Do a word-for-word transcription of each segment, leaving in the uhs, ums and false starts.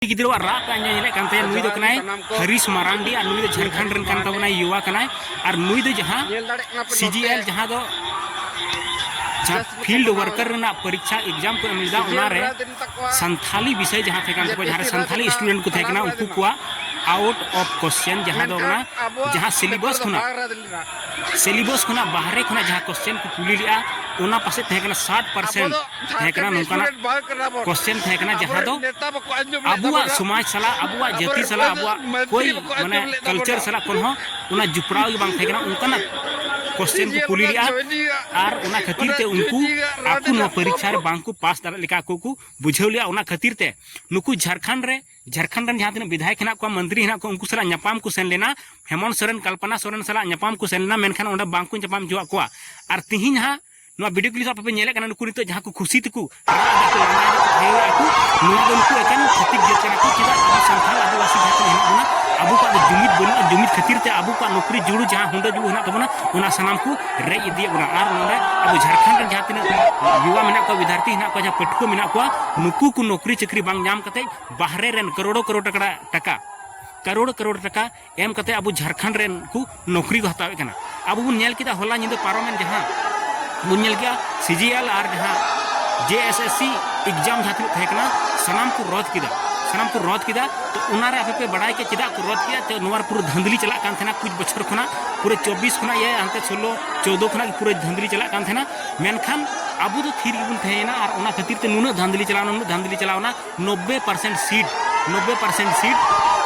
ᱜᱤᱫᱽᱨᱟᱹᱣᱟᱜ ᱨᱟᱜ ᱯᱮ ᱟᱸᱡᱚᱢ ᱧᱮᱞᱮᱫ ᱠᱟᱱ ᱛᱟᱭᱟ᱾ ᱱᱩᱭ ᱫᱚ ᱠᱟᱱᱟᱭ ᱦᱟᱨᱤᱥ ᱢᱟᱨᱟᱱᱰᱤ ᱟᱨ ᱱᱩᱭ ᱫᱚ ᱡᱷᱟᱲᱠᱷᱚᱸᱰ ᱨᱮᱱ ᱠᱟᱱ ᱛᱟᱵᱚᱱᱟᱭ, ᱭᱩᱣᱟ ᱠᱟᱱᱟᱭ᱾ ᱟᱨ ᱱᱩᱭ ᱫᱚ ᱡᱟᱦᱟᱸ ᱥᱤᱡᱤᱮᱞ, ᱡᱟᱦᱟᱸ ᱫᱚ ᱡᱟᱦᱟᱸ ᱯᱷᱤᱞᱰ ᱣᱟᱨᱠᱟᱨ ᱨᱮᱱᱟᱜ ᱯᱚᱨᱤᱠᱠᱷᱟ ᱮᱠᱡᱟᱢ ᱠᱚ ᱮᱢ ᱞᱮᱫᱟ, ᱚᱱᱟᱨᱮ ᱥᱟᱱᱛᱷᱟᱞᱤ ᱵᱤᱥᱚᱭ ᱡᱟᱦᱟᱸ ᱛᱟᱦᱮᱸ ᱠᱟᱱ ᱛᱟᱠᱚᱣᱟ, ᱡᱟᱦᱟᱸ ᱨᱮ ᱥᱟᱱᱛᱷᱟᱞᱤ ᱥᱴᱩᱰᱮᱱᱴ ᱠᱚ ᱛᱟᱦᱮᱸ ᱠᱟᱱᱟ, ᱩᱱᱠᱩ ᱠᱚᱣᱟᱜ ᱟᱣᱩᱴ ᱚᱯᱷ ᱠᱚᱥᱪᱮᱱ, ᱡᱟᱦᱟᱸ ᱫᱚ ᱚᱱᱟ ᱡᱟᱦᱟᱸ ᱥᱤᱞᱮᱵᱟᱥ ᱠᱷᱚᱱᱟᱜ, ᱥᱤᱞᱮᱵᱟᱥ ᱠᱷᱚᱱᱟᱜ ᱵᱟᱦᱨᱮ ᱠᱷᱚᱱᱟᱜ ᱡᱟᱦᱟᱸ ᱠᱚᱥᱪᱮᱱ ᱠᱚ ᱠᱩᱞᱤ ᱞᱮᱫᱼᱟ, ᱚᱱᱟ ᱯᱟᱥᱮᱡ ᱛᱟᱦᱮᱸ ᱠᱟᱱᱟ ᱥᱟᱴ ᱯᱟᱨᱥᱮᱱᱴ ᱛᱟᱦᱮᱸ ᱠᱟᱱᱟ ᱱᱚᱝᱠᱟᱱᱟᱜ ᱠᱚᱥᱪᱮᱱ ᱛᱟᱦᱮᱸ ᱠᱟᱱᱟ, ᱡᱟᱦᱟᱸ ᱫᱚ ᱟᱵᱚᱣᱟᱜ ᱥᱚᱢᱟᱡᱽ ᱥᱟᱞᱟᱜ, ᱟᱵᱚᱣᱟᱜ ᱡᱟᱹᱛᱤ ᱥᱟᱞᱟᱜ, ᱟᱵᱚᱣᱟᱜ ᱠᱳᱭ ᱢᱟᱱᱮ ᱠᱟᱞᱪᱟᱨ ᱥᱟᱞᱟᱜ ᱠᱚᱱᱦᱚᱸ ᱚᱱᱟ ᱡᱚᱯᱲᱟᱣ ᱜᱮ ᱵᱟᱝ ᱛᱟᱦᱮᱸ ᱠᱟᱱᱟ, ᱚᱱᱠᱟᱱᱟᱜ ᱠᱚᱥᱪᱮᱱ ᱠᱚ ᱠᱩᱞᱤ ᱞᱮᱫᱼᱟ᱾ ᱟᱨ ᱚᱱᱟ ᱠᱷᱟᱹᱛᱤᱨ ᱛᱮ ᱩᱱᱠᱩ ᱟᱠᱚ ᱱᱚᱣᱟ ᱯᱚᱨᱤᱠᱠᱷᱟ ᱨᱮ ᱵᱟᱝ ᱠᱚ ᱯᱟᱥ ᱫᱟᱲᱮᱭᱟᱜ ᱞᱮᱠᱟ ᱟᱠᱚ ᱠᱚ ᱵᱩᱡᱷᱟᱹᱣ ᱞᱮᱫᱼᱟ᱾ ᱚᱱᱟ ᱠᱷᱟᱹᱛᱤᱨ ᱛᱮ ᱱᱩᱠᱩ ᱡᱷᱟᱲᱠᱷᱚᱸᱰ ᱨᱮ, ᱡᱷᱟᱲᱠᱷᱚᱸᱰ ᱨᱮᱱ ᱡᱟᱦᱟᱸ ᱛᱤᱱᱟᱹᱜ ᱵᱤᱫᱷᱟᱭᱚᱠ ᱦᱮᱱᱟᱜ ᱠᱚᱣᱟ, ᱢᱚᱱᱛᱨᱤ ᱦᱮᱱᱟᱜ ᱠᱚᱣᱟ, ᱩᱱᱠᱩ ᱥᱟᱞᱟᱜ ᱧᱟᱯᱟᱢ ᱠᱚ ᱥᱮᱱ ᱞᱮᱱᱟ᱾ ᱦᱮᱢᱚᱱᱛ ᱥᱚᱨᱮᱱ, ᱠᱚᱞᱯᱚᱱᱟ ᱥᱚᱨᱮᱱ ᱥᱟᱞᱟᱜ ᱧᱟᱯᱟᱢ ᱠᱚ ᱥᱮᱱ ᱞᱮᱱᱟ, ᱢᱮᱱᱠᱷᱟᱱ ᱚᱸᱰᱮ ᱵᱟᱝ ᱠᱚ ᱧᱟᱯᱟᱢ ᱦᱚᱪᱚᱣᱟᱜ ᱠᱚᱣᱟ᱾ ᱟᱨ ᱛᱤᱦᱤᱧ ᱦᱟᱸᱜ ᱱᱚᱣᱟ ᱵᱷᱤᱰᱤᱭᱳ ᱠᱞᱤᱯ ᱟᱯᱮ ᱯᱮ ᱧᱮᱞᱮᱫ ᱠᱟᱱᱟ, ᱱᱩᱠᱩ ᱱᱤᱛᱚᱜ ᱡᱟᱦᱟᱸ ᱠᱚ ᱠᱷᱩᱥᱤ ᱛᱮᱠᱚ ᱨᱟᱜ ᱮᱫᱟ ᱠᱚ, ᱞᱟᱸᱫᱟᱭ ᱫᱟᱠᱚ, ᱵᱷᱟᱹᱭ ᱟᱠᱚ, ᱱᱚᱣᱟ ᱫᱚ ᱱᱩᱠᱩ ᱮᱠᱮᱱ ᱪᱷᱟᱹᱛᱤᱠ ᱡᱟᱹᱛ ᱠᱟᱱᱟ ᱠᱚ᱾ ᱪᱮᱫᱟᱜ ᱟᱵᱚ ᱥᱟᱱᱛᱟᱲ ᱟᱹᱫᱤᱵᱟᱹᱥᱤ ᱡᱟᱦᱟᱸ ᱛᱤᱱᱟᱹᱜ ᱦᱮᱱᱟᱜ ᱵᱚᱱᱟ, ᱟᱵᱚ ᱠᱚᱣᱟᱜ ᱫᱚ ᱡᱩᱢᱤᱫ ᱵᱟᱹᱱᱩᱜᱼᱟ᱾ ᱡᱩᱢᱤᱫ ᱠᱷᱟᱹᱛᱤᱨ ᱛᱮ ᱟᱵᱚ ᱠᱚᱣᱟᱜ ᱱᱚᱠᱨᱤ ᱡᱩᱲᱩ ᱡᱟᱦᱟᱸ ᱦᱩᱸᱰᱟᱹ ᱡᱩᱲᱩ ᱦᱮᱱᱟᱜ ᱛᱟᱵᱚᱱᱟ, ᱚᱱᱟ ᱥᱟᱱᱟᱢ ᱠᱚ ᱨᱮᱡ ᱤᱫᱤᱭᱮᱫ ᱵᱚᱱᱟ᱾ ᱟᱨ ᱱᱚᱰᱮ ᱟᱵᱚ ᱡᱷᱟᱲᱠᱷᱚᱸᱰ ᱨᱮᱱ ᱡᱟᱦᱟᱸ ᱛᱤᱱᱟᱹᱜ ᱭᱩᱣᱟ ᱢᱮᱱᱟᱜ ᱠᱚᱣᱟ, ᱵᱤᱫᱽᱭᱟᱨᱛᱷᱤ ᱦᱮᱱᱟᱜ ᱠᱚᱣᱟ, ᱡᱟᱦᱟᱸ ᱯᱟᱹᱴᱷᱩᱣᱟᱹ ᱢᱮᱱᱟᱜ ᱠᱚᱣᱟ, ᱱᱩᱠᱩ ᱠᱚ ᱱᱚᱠᱨᱤ ᱪᱟᱹᱠᱨᱤ ᱵᱟᱝ ᱧᱟᱢ ᱠᱟᱛᱮ ᱵᱟᱦᱨᱮ ᱨᱮᱱ ᱠᱟᱨᱳᱲᱚ ᱠᱟᱨᱳᱲ ᱴᱟᱠᱟ, ᱴᱟᱠᱟ, ᱠᱟᱨᱳᱲ ᱠᱟᱨᱳᱲ ᱴᱟᱠᱟ ᱮᱢ ᱠᱟᱛᱮ ᱟᱵᱚ ᱡᱷᱟᱲᱠᱷᱚᱸᱰ ᱨᱮᱱ ᱠᱚ ᱱᱚᱠᱨᱤ ᱠᱚ ᱦᱟᱛᱟᱣᱮᱫ ᱠᱟᱱᱟ᱾ ᱟᱵᱚ ᱵᱚᱱ ᱧᱮᱞ ᱠᱮᱫᱟ ᱦᱚᱞᱟ ᱧᱤᱫᱟᱹ ᱯᱟᱨᱚᱢᱮᱱ ᱡᱟᱦᱟᱸ ᱵᱚᱱ ᱧᱮᱞ ᱠᱮᱫᱟ, ᱥᱤᱡᱤᱮᱞ ᱟᱨ ᱡᱟᱦᱟᱸ ᱡᱮ ᱮᱥ ᱮᱥ ᱥᱤ ᱮᱠᱡᱟᱢ ᱡᱟᱦᱟᱸ ᱛᱤᱱᱟᱹᱜ ᱛᱟᱦᱮᱸ ᱠᱟᱱᱟ, ᱥᱟᱱᱟᱢ ᱠᱚ ᱨᱚᱫ ᱠᱮᱫᱟ, ᱥᱟᱱᱟᱢ ᱠᱚ ᱨᱚᱫ ᱠᱮᱫᱟ᱾ ᱛᱚ ᱚᱱᱟᱨᱮ ᱟᱯᱮ ᱯᱮ ᱵᱟᱲᱟᱭ ᱠᱮᱫ ᱪᱮᱫᱟᱜ ᱠᱚ ᱨᱚᱫ ᱠᱮᱫᱟ? ᱛᱚ ᱱᱚᱣᱟ ᱯᱩᱨᱟᱹ ᱫᱷᱟᱸᱫᱽᱞᱤ ᱪᱟᱞᱟᱜ ᱠᱟᱱ ᱛᱟᱦᱮᱱᱟ ᱠᱩᱪ ᱵᱚᱪᱷᱚᱨ ᱠᱷᱚᱱᱟᱜ, ᱯᱩᱨᱟᱹ ᱪᱚᱵᱵᱤᱥ ᱠᱷᱚᱱᱟᱜ ᱤᱭᱟᱹ ᱦᱟᱱᱛᱮ ᱥᱳᱞᱳ ᱪᱳᱫᱳ ᱠᱷᱚᱱᱟᱜ ᱜᱮ ᱯᱩᱨᱟᱹ ᱫᱷᱟᱸᱫᱽᱞᱤ ᱪᱟᱞᱟᱜ ᱠᱟᱱ ᱛᱟᱦᱮᱱᱟ᱾ ᱢᱮᱱᱠᱷᱟᱱ ᱟᱵᱚ ᱫᱚ ᱛᱷᱤᱨ ᱜᱮᱵᱚᱱ ᱛᱟᱦᱮᱸᱭᱮᱱᱟ ᱟᱨ ᱚᱱᱟ ᱠᱷᱟᱹᱛᱤᱨ ᱛᱮ ᱱᱩᱱᱟᱹᱜ ᱫᱷᱟᱸᱫᱽᱞᱤ ᱪᱟᱞᱟᱣᱱᱟ, ᱱᱩᱱᱟᱹᱜ ᱫᱷᱟᱸᱫᱽᱞᱤ ᱪᱟᱞᱟᱣᱱᱟ᱾ ᱱᱚᱵᱵᱳᱭ ᱯᱟᱨᱥᱮᱱᱴ ᱥᱤᱴ, ᱱᱚᱵᱵᱳᱭ ᱯᱟᱨᱥᱮᱱᱴ ᱥᱤᱴ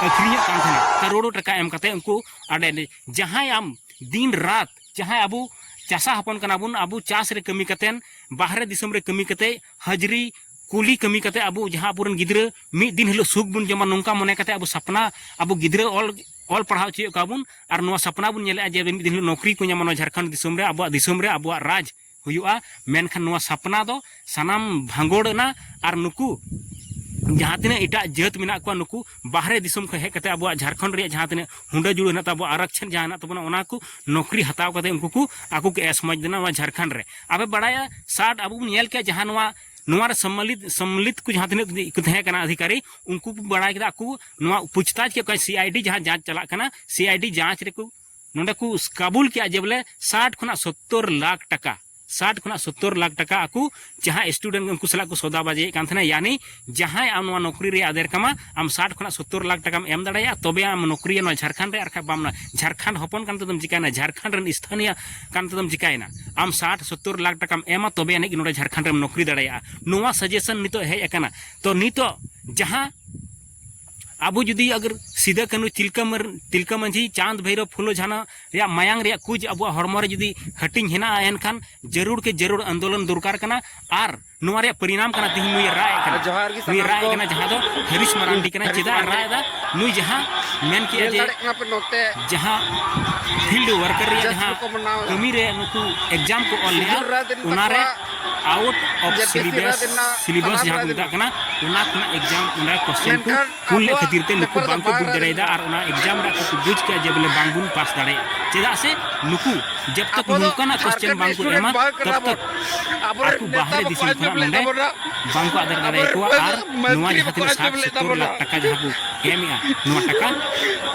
ᱟᱹᱠᱷᱨᱤᱧᱚᱜ ᱠᱟᱱ ᱛᱟᱦᱮᱱᱟ ᱠᱟᱨᱳᱲ ᱴᱟᱠᱟ ᱮᱢ ᱠᱟᱛᱮ᱾ ᱩᱱᱠᱩ ᱟᱹᱰᱤ, ᱟᱹᱰᱤ ᱡᱟᱦᱟᱸᱭ ᱟᱢ ᱫᱤᱱ ᱨᱟᱛ, ᱡᱟᱦᱟᱸᱭ ᱟᱵᱚ ᱪᱟᱥᱟ ᱦᱚᱯᱚᱱ ᱠᱟᱱᱟ ᱵᱚᱱ, ᱟᱵᱚ ᱪᱟᱥ ᱨᱮ ᱠᱟᱹᱢᱤ ᱠᱟᱛᱮᱱ, ᱵᱟᱦᱨᱮ ᱫᱤᱥᱚᱢ ᱨᱮ ᱠᱟᱹᱢᱤ ᱠᱟᱛᱮ, ᱦᱟᱡᱽᱨᱤ ᱠᱩᱞᱤ ᱠᱟᱹᱢᱤ ᱠᱟᱛᱮ ᱟᱵᱚ ᱡᱟᱦᱟᱸ ᱟᱵᱚᱨᱮᱱ ᱜᱤᱫᱽᱨᱟᱹ ᱢᱤᱫ ᱫᱤᱱ ᱦᱤᱞᱳᱜ ᱥᱩᱠ ᱵᱚᱱ ᱡᱚᱢᱟ, ᱱᱚᱝᱠᱟ ᱢᱚᱱᱮ ᱠᱟᱛᱮ ᱟᱵᱚ ᱥᱟᱯᱱᱟ, ᱟᱵᱚ ᱜᱤᱫᱽᱨᱟᱹ ᱚᱞ, ᱚᱞ ᱯᱟᱲᱦᱟᱣ ᱦᱚᱪᱚᱭᱮᱫ ᱠᱚᱣᱟ ᱵᱚᱱ ᱟᱨ ᱱᱚᱣᱟ ᱥᱟᱯᱱᱟ ᱵᱚᱱ ᱧᱮᱞᱮᱫᱼᱟ ᱡᱮ ᱢᱤᱫ ᱫᱤᱱ ᱦᱤᱞᱳᱜ ᱱᱚᱠᱨᱤ ᱠᱚ ᱧᱟᱢᱟ ᱱᱚᱣᱟ ᱡᱷᱟᱲᱠᱷᱚᱸᱰ ᱫᱤᱥᱚᱢ ᱨᱮ, ᱟᱵᱚᱣᱟᱜ ᱫᱤᱥᱚᱢ ᱨᱮ, ᱟᱵᱚᱣᱟᱜ ᱨᱟᱡᱽ ᱦᱩᱭᱩᱜᱼᱟ᱾ ᱢᱮᱱᱠᱷᱟᱱ ᱱᱚᱣᱟ ᱥᱟᱯᱱᱟ ᱫᱚ ᱥᱟᱱᱟᱢ ᱵᱷᱟᱸᱜᱚᱲ ᱮᱱᱟ᱾ ᱟᱨ ᱱᱩᱠᱩ ᱡᱟᱦᱟᱸ ᱛᱤᱱᱟᱹᱜ ᱮᱴᱟᱜ ᱡᱟᱹᱛ ᱢᱮᱱᱟᱜ ᱠᱚᱣᱟ, ᱱᱩᱠᱩ ᱵᱟᱦᱨᱮ ᱫᱤᱥᱚᱢ ᱠᱷᱚᱱ ᱦᱮᱡ ᱠᱟᱛᱮ ᱟᱵᱚᱣᱟᱜ ᱡᱷᱟᱲᱠᱷᱚᱸᱰ ᱨᱮᱭᱟᱜ ᱡᱟᱦᱟᱸ ᱛᱤᱱᱟᱹᱜ ᱦᱩᱸᱰᱟᱹ ᱡᱩᱲᱟᱹ ᱦᱮᱱᱟᱜ ᱛᱟᱵᱚᱱᱟ, ᱟᱨᱟᱠᱪᱷᱚᱱ ᱡᱟᱦᱟᱸ ᱦᱮᱱᱟᱜ ᱛᱟᱵᱚᱱᱟ, ᱚᱱᱟ ᱠᱚ ᱱᱚᱠᱨᱤ ᱦᱟᱛᱟᱣ ᱠᱟᱛᱮ ᱩᱱᱠᱩ ᱠᱚ ᱟᱠᱚ ᱠᱚ ᱮᱥᱢᱚᱡᱽ ᱫᱮᱱᱟ ᱱᱚᱣᱟ ᱡᱷᱟᱲᱠᱷᱚᱸᱰ ᱨᱮ᱾ ᱟᱯᱮ ᱵᱟᱲᱟᱭᱟ ᱥᱟᱴ, ᱟᱵᱚ ᱵᱚᱱ ᱧᱮᱞ ᱠᱮᱜᱼᱟ ᱡᱟᱦᱟᱸ ᱱᱚᱣᱟ ᱱᱚᱣᱟ ᱨᱮ ᱥᱚᱢᱢᱤᱞᱤᱛ ᱥᱚᱢᱢᱤᱞᱤᱛ ᱠᱚ ᱡᱟᱦᱟᱸ ᱛᱤᱱᱟᱹᱜ ᱠᱚ ᱛᱟᱦᱮᱸ ᱠᱟᱱᱟ ᱚᱫᱷᱤᱠᱟᱨᱤ, ᱩᱱᱠᱩ ᱠᱚ ᱵᱟᱲᱟᱭ ᱠᱮᱫᱟ, ᱟᱠᱚ ᱱᱚᱣᱟ ᱯᱩᱪᱷᱛᱟᱪ ᱠᱮᱫ ᱠᱚᱣᱟ, ᱥᱤ ᱟᱭ ᱰᱤ ᱡᱟᱦᱟᱸ ᱡᱟᱸᱪ ᱪᱟᱞᱟᱜ ᱠᱟᱱᱟ, ᱥᱤ ᱟᱭ ᱰᱤ ᱡᱟᱸᱪ ᱨᱮᱠᱚ ᱱᱚᱰᱮ ᱠᱚ ᱠᱟᱵᱩᱞ ᱠᱮᱫᱼᱟ ᱡᱮ ᱵᱚᱞᱮ ᱥᱟᱴ ᱠᱷᱚᱱᱟᱜ ᱥᱚᱛᱛᱚᱨ ᱞᱟᱠᱷ ᱴᱟᱠᱟ, ᱥᱟᱴ ᱠᱷᱚᱱᱟᱜ ᱥᱚᱛᱛᱚᱨ ᱞᱟᱠᱷ ᱴᱟᱠᱟ ᱟᱠᱚ ᱡᱟᱦᱟᱸ ᱥᱴᱩᱰᱮᱱᱴ ᱩᱱᱠᱩ ᱥᱟᱞᱟᱜ ᱠᱚ ᱥᱚᱫᱟ ᱵᱟᱡᱮᱭᱮᱫ ᱠᱟᱱ ᱛᱟᱦᱮᱱᱟ, ᱭᱟᱱᱤ ᱡᱟᱦᱟᱸᱭ ᱟᱢ ᱱᱚᱣᱟ ᱱᱚᱠᱨᱤ ᱨᱮ ᱟᱫᱮᱨ ᱠᱟᱢᱟ, ᱟᱢ ᱥᱟᱴ ᱠᱷᱚᱱᱟᱜ ᱥᱚᱛᱛᱚᱨ ᱞᱟᱠᱷ ᱴᱟᱠᱟᱢ ᱮᱢ ᱫᱟᱲᱮᱭᱟᱜᱼᱟ, ᱛᱚᱵᱮ ᱟᱢ ᱱᱚᱠᱨᱤᱭᱟ ᱱᱚᱣᱟ ᱡᱷᱟᱲᱠᱷᱚᱸᱰ ᱨᱮ, ᱟᱨ ᱠᱷᱟᱡ ᱵᱟᱢ ᱱᱚᱣᱟ ᱡᱷᱟᱲᱠᱷᱚᱸᱰ ᱦᱚᱯᱚᱱ ᱠᱟᱱ ᱛᱮᱫᱚᱢ ᱪᱤᱠᱟᱭᱱᱟ, ᱡᱷᱟᱲᱠᱷᱚᱸᱰ ᱨᱮᱱ ᱥᱛᱷᱟᱱᱤᱭᱟ ᱠᱟᱱ ᱛᱮᱫᱚᱢ ᱪᱤᱠᱟᱭᱱᱟ? ᱟᱢ ᱥᱟᱴ ᱥᱚᱛᱛᱚᱨ ᱞᱟᱠᱷ ᱴᱟᱠᱟᱢ ᱮᱢᱟ, ᱛᱚᱵᱮ ᱟᱹᱱᱤᱡ ᱜᱮ ᱱᱚᱰᱮ ᱡᱷᱟᱲᱠᱷᱚᱸᱰ ᱨᱮᱢ ᱱᱚᱠᱨᱤ ᱫᱟᱲᱮᱭᱟᱜᱼᱟ᱾ ᱱᱚᱣᱟ ᱥᱟᱡᱮᱥᱚᱱ ᱱᱤᱛᱚᱜ ᱦᱮᱡ ᱟᱠᱟᱱᱟ᱾ ᱛᱚ ᱱᱤᱛᱚᱜ ᱡᱟᱦᱟᱸ ᱟᱵᱚ ᱡᱩᱫᱤ ᱟᱜᱟᱨ ᱥᱤᱫᱟᱹ ᱠᱟᱹᱱᱦᱩ, ᱛᱤᱞᱠᱟᱹ ᱢᱟᱨ-, ᱛᱤᱞᱠᱟᱹ ᱢᱟᱹᱡᱷᱤ, ᱪᱟᱸᱫᱽ ᱵᱷᱟᱭᱨᱚ, ᱯᱷᱩᱞᱳ ᱡᱷᱟᱱᱚ ᱨᱮᱭᱟᱜ ᱢᱟᱭᱟᱝ ᱨᱮᱭᱟᱜ ᱠᱩᱡ ᱟᱵᱚᱣᱟᱜ ᱦᱚᱲᱢᱚ ᱨᱮ ᱡᱩᱫᱤ ᱦᱟᱹᱴᱤᱧ ᱦᱮᱱᱟᱜᱼᱟ, ᱮᱱᱠᱷᱟᱱ ᱡᱟᱹᱨᱩᱲ ᱠᱮ ᱡᱟᱹᱨᱩᱲ ᱟᱱᱫᱳᱞᱚᱱ ᱫᱚᱨᱠᱟᱨ ᱠᱟᱱᱟ᱾ ᱟᱨ ᱱᱚᱣᱟ ᱨᱮᱭᱟᱜ ᱯᱚᱨᱤᱱᱟᱢ ᱠᱟᱱᱟ ᱛᱤᱦᱤᱧ ᱱᱩᱭ ᱮ ᱨᱟᱜ ᱮᱫ ᱠᱟᱱᱟ᱾ ᱡᱚᱦᱟᱨ ᱜᱮ ᱱᱩᱭ ᱮ ᱥᱟᱱᱟᱢ ᱨᱟᱜ ᱮᱫ ᱠᱚ᱾ ᱠᱟᱱᱟ, ᱡᱟᱦᱟᱸ ᱫᱚ ᱦᱟᱹᱨᱤᱥ ᱢᱟᱨᱟᱱᱰᱤ ᱠᱟᱱᱟ᱾ ᱦᱟᱹᱨᱤᱥ ᱪᱮᱫᱟᱜ ᱮ ᱢᱟᱨᱟᱱᱰᱤ᱾ ᱨᱟᱜ ᱮᱫᱟ? ᱱᱩᱭ ᱡᱟᱦᱟᱸ ᱢᱮᱱ ᱠᱮᱜᱼᱟ ᱧᱮᱞ ᱡᱮ ᱫᱟᱲᱮᱭᱟᱜ ᱠᱟᱱᱟ ᱯᱮ ᱱᱚᱛᱮ᱾ ᱡᱟᱦᱟᱸ ᱯᱷᱤᱞᱰ ᱣᱟᱨᱠᱟᱨ ᱨᱮᱭᱟᱜ ᱡᱟᱹᱥᱛᱤ ᱡᱟᱦᱟᱸ ᱠᱚ ᱢᱟᱱᱟᱣ ᱮᱫᱟ᱾ ᱠᱟᱹᱢᱤ ᱨᱮ ᱱᱩᱠᱩ ᱮᱠᱡᱟᱢ ᱠᱚ ᱚᱞ ᱞᱮᱜᱼᱟ, ᱥᱤᱸᱫᱩᱨ ᱨᱟᱭ ᱫᱤᱱ ᱚᱱᱟ ᱨᱮ ᱛᱟᱠᱚᱣᱟᱜ ᱟᱣᱩᱴ ᱚᱯᱷ ᱡᱮ ᱯᱤ ᱥᱤᱞᱮᱵᱟᱥ, ᱥᱤᱵᱟ ᱫᱤᱱ ᱨᱮᱱᱟᱜ ᱥᱤᱞᱮᱵᱟᱥ ᱥᱟᱱᱟᱢ ᱡᱟᱦᱟᱸ ᱠᱚ ᱨᱟᱭ ᱢᱮᱛᱟᱜ ᱫᱤᱱ᱾ ᱠᱟᱱᱟ, ᱚᱱᱟ ᱠᱷᱚᱱᱟᱜ ᱮᱠᱡᱟᱢ ᱚᱸᱰᱮ ᱠᱚᱥᱪᱮᱱ ᱠᱚ ᱢᱮᱱᱠᱷᱟᱱ ᱠᱩᱞ ᱞᱮᱫ ᱟᱵᱚᱣᱟᱜ ᱠᱷᱟᱹᱛᱤᱨ ᱛᱮ ᱱᱩᱠᱩ ᱯᱮᱯᱟᱨ ᱫᱚ ᱵᱟᱝ ᱠᱚ ᱵᱟᱝ ᱵᱩᱡᱽ ᱨᱟᱭ ᱫᱟᱲᱮᱭᱟᱫᱟ ᱫᱤᱱ᱾ ᱟᱨ ᱚᱱᱟ ᱮᱠᱡᱟᱢ ᱨᱮ ᱟᱠᱚ ᱠᱚ ᱵᱩᱡᱽ ᱠᱮᱫᱟ ᱡᱮ ᱵᱚᱞᱮ ᱵᱟᱝ ᱵᱚᱱ ᱯᱟᱥ ᱫᱟᱲᱮᱭᱟᱜᱼᱟ᱾ ᱪᱮᱫᱟᱜ ᱥᱮ ᱱᱩᱠᱩ ᱡᱟᱵ ᱛᱟᱠ ᱟᱵᱚ ᱫᱚ ᱱᱚᱝᱠᱟᱱᱟᱜ ᱠᱚᱥᱪᱮᱱ ᱡᱷᱟᱲᱠᱷᱚᱸᱰ ᱵᱟᱝ ᱠᱚ ᱨᱮᱱ ᱮᱢᱟ, ᱥᱴᱩᱰᱮᱱᱴ ᱵᱟᱝ ᱠᱟᱱᱟ ᱛᱟᱵ ᱛᱟᱠ ᱵᱚᱱ᱾ ᱟᱵᱚᱨᱮᱱ ᱟᱠᱚ ᱱᱮᱛᱟ ᱵᱟᱦᱨᱮ ᱵᱟᱠᱚ ᱫᱤᱥᱚᱢ ᱟᱸᱡᱚᱢ ᱠᱷᱚᱱᱟᱜ ᱞᱮᱫ ᱱᱚᱰᱮ ᱛᱟᱵᱚᱱᱟ᱾ ᱵᱟᱝ ᱠᱚ ᱟᱫᱮᱨ ᱟᱵᱚᱨᱮᱱ ᱫᱟᱲᱮᱭᱟᱠᱚᱣᱟ᱾ ᱢᱟᱹᱡᱷᱤ ᱟᱨ ᱢᱟᱹᱡᱷᱤ ᱱᱚᱣᱟ ᱡᱟᱦᱟᱸ ᱵᱟᱠᱚ ᱛᱤᱱᱟᱹᱜ ᱟᱸᱡᱚᱢ ᱥᱟᱴ ᱞᱮᱫ ᱥᱚᱛᱛᱚᱨ ᱛᱟᱵᱚᱱᱟ᱾ ᱞᱟᱠᱷ ᱴᱟᱠᱟ ᱡᱟᱦᱟᱸ ᱠᱚ ᱮᱢᱮᱜᱼᱟ, ᱱᱚᱣᱟ ᱴᱟᱠᱟ